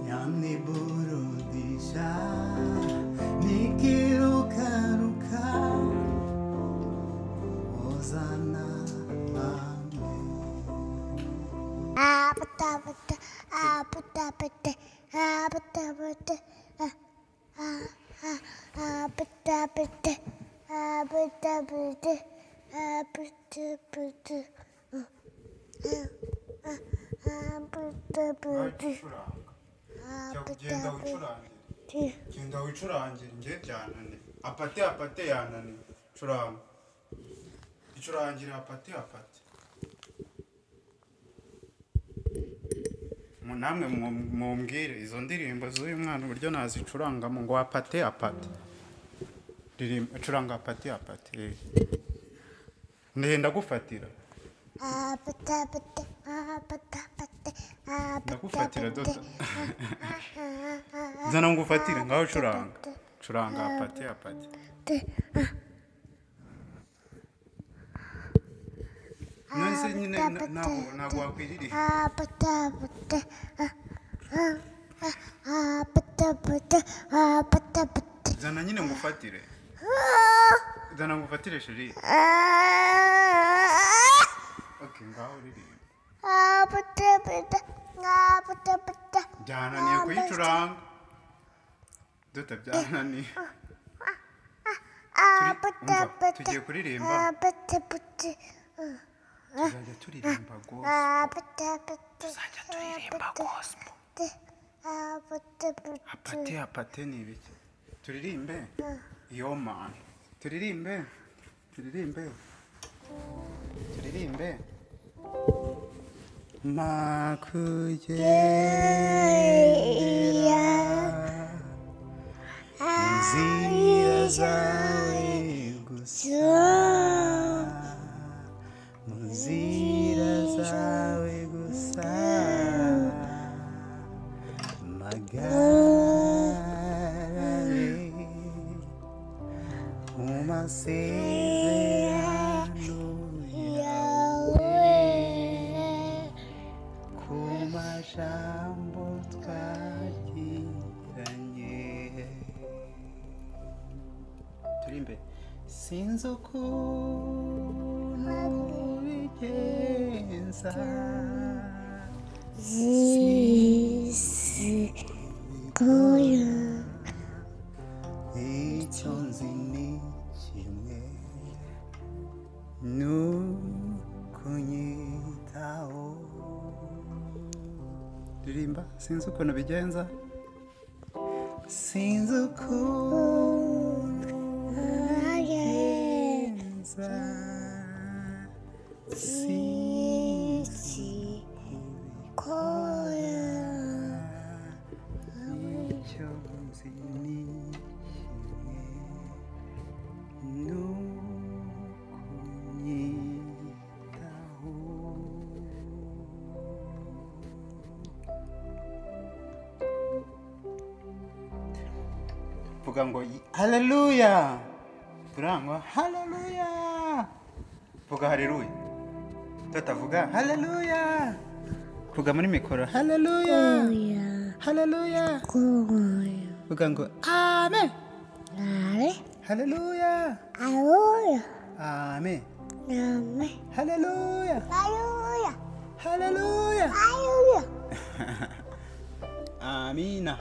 Yaniburudisha nikirukaruka Hosanna, amen. Genda wicurangire, genda wicurangire, nge byananiye. Apate apate yananiye. Curanga, icurangira apate apate. Namwe mumbwire izo ndirimbo z'uyu mwana uburyo nazicurangamo ngo apate apate. Ririmba, curanga apate apate. Ndenda gufatira. Ndagufatira dota. Zana ngufatire ngaho curanga. Curanga apate apate. Nonse nyine ntabwo wakwiririye. Zana nyine ngufatire. Zana ngufatire chérie. Okay, ngaho uririmba. Byananiye kuyicuranga. Dota byananiye. Tugiye kuririmba. Tuzajya turirimba gospel. Tuzajya turirimba gospel. Apate apate ni ibiki? Turirimbe? Iyo mana. Turirimbe? Turirimbe? Turirimbe? Makugendera inzira zawe gusa, mu nzira zawe gusa, magarare mu masezerano yawe, ku majambo twagiranye. Turimbe. Sinzi ukuntu ubigenza, icyo nzi ni kimwe, ni ukunyitaho. Ririmba, sinzi ukuntu ubigenza, sinzi ukuntu ubigenza, sinzi kubikora, icyo nzi ni kimwe, ni ukunyitaho. Vuga ngo haleluya. Turangwa haleluya. Vuga haleluya. Tata vuga haleluya. Vuga muri mikoro haleluya. Haleluya. Vuga ngo amen. Haleluya. Amen. Haleluya. Haleluya. Amina.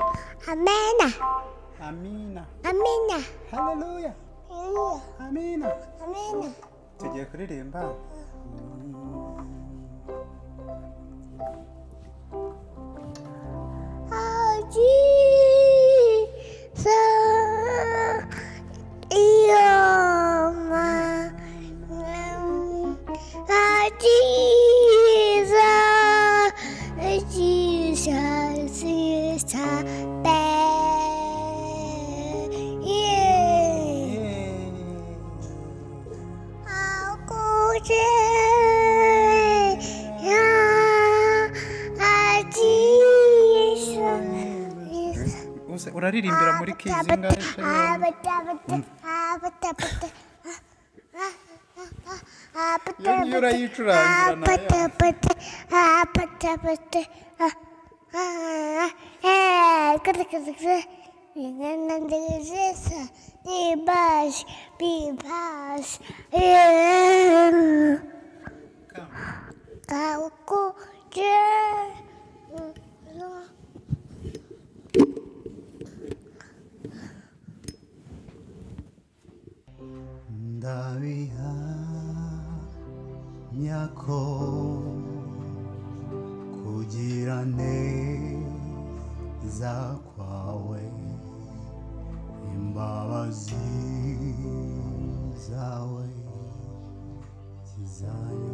Amina. Amina. Amina. Haleluya. Amina. Amina. Tugiye kuririmba. Uraririmbira muri kizingahe se? Iyo ngiyo urayicurangira nayo. Ndabihamya ko kugira neza kwawe, imbabazi zawe zizanye.